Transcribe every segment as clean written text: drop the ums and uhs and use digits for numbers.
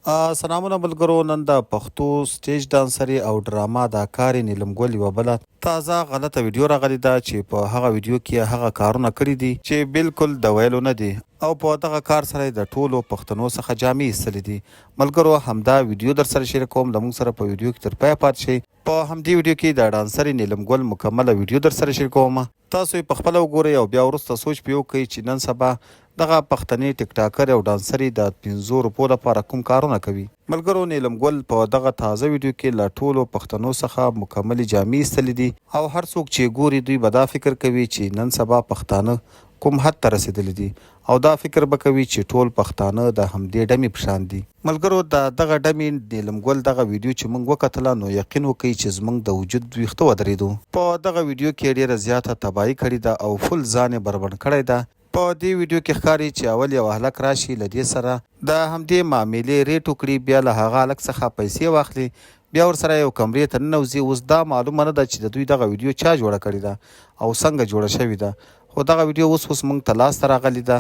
سلامونه ملګرو، نن د پښتو سټیج ډانسرې او ډرامه اداکارې نیلم ګل یوه بله تازه غلطه ویډیو راغلې ده چې په هغه ویډیو کې هغه کارونه کړي دي چې بلکل د ویلو نه دي او په دغه کار سره د ټولو پښتنو څخه جامې ایستلې دي. ملګرو، همدا ویډیو درسره شریکوم، له موږ سره په ویډیو کې تر پایه پاتې شئ. په همدې ویډیو کې د ډانسرې نیلم ګل مکمله ویډیو درسره شریکوم، تاسو یې په خپله وګورئ او بیا وروسته سوچ پرې وکړئ چې نن سبا دغه پښتنې ټیک ټاکرې او ډانسرې د پنځو روپو لپاره کوم کارونه کوي. ملګرو، نیلم ګل په دغه تازه ویډیو کې له ټولو پښتنو څخه مکملې جامې ایستلې دي او هر څوک چې یې ګوري دوی به دا فکر کوي چې نن سبا پښتانه کوم حد ته رسیدلي دي او دا فکر به کوي چې ټول پښتانه د همدې ډمې په شان دي. ملګرو، د دغه ډمې نیلم ګل دغه ویډیو چې موږ وکتله نو یقین وکړئ چې زموږ د وجود ویښته ودریدو. په دغه ویډیو کې یې ډیره زیاته تباهي کړې ده او فل ځان یې بربنډ کړی ده. په دې ویډیو کې ښکاري چې اول یو هلک راشي له دې سره د همدې معاملې ریټ وکړي، بیا له هغه هلک څخه پیسې واخلي، بیا ورسره یو کمرې ته ننوځي. اوس دا معلومه نه ده چې د دوی دغه ویډیو چا جوړه کړې ده او څنګه جوړه شوې ده، خو دغه ویډیو اوس اوس مونږ ته لاس ته راغلې ده.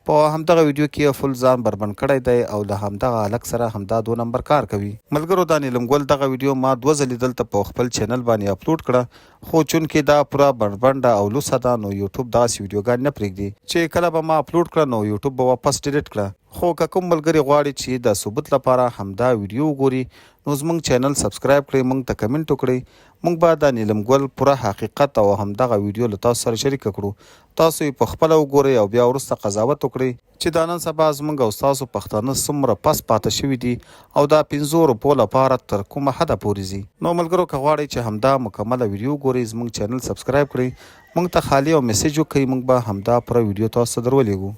په همدغه ویډیو کې یې فل ځان بربنډ کړی دی او له همدغه هلک سره همدا دو نمبر کار کوي. ملګرو، دا نیلم ګل دغه ویډیو ما دوه ځلې دلته په خپل چینل باندې اپلوډ کړه، خو چونکې دا پوره بربنډه او لوڅه ده نو یوټیوب دغسې ویډیوګانې نه پریږدي چې کله به ما اپلوډ کړه نو یوټیوب به واپس ډیلیټ کړه. خو که کوم ملګري غواړي چې د ثبوت لپاره همدا ویډیو وګوري نو زمونږ چینل سبسکرایب کړئ، مونږ ته کمنټ وکړئ، مونږ به د نیلم ګل پوره حقیقت او همدغه ویډیو له تاسو سره شریکه کړو. تاسو یې په خپله وګورئ او بیا وروسته قضاوت وکړئ چې دا نن سبا زمونږ او ستاسو پښتانه څومره پس پاته شوي دي او دا پنځو روپو لپاره تر کومه حده پورې ځي. نو ملګرو، که غواړئ چې همدا مکمله ویډیو وګورئ زمونږ چینل سبسکرایب کړئ، مونږ ته خالي او میسج وکړئ، مونږ به همدا پوره ویډیو تاسو ته درولېږو.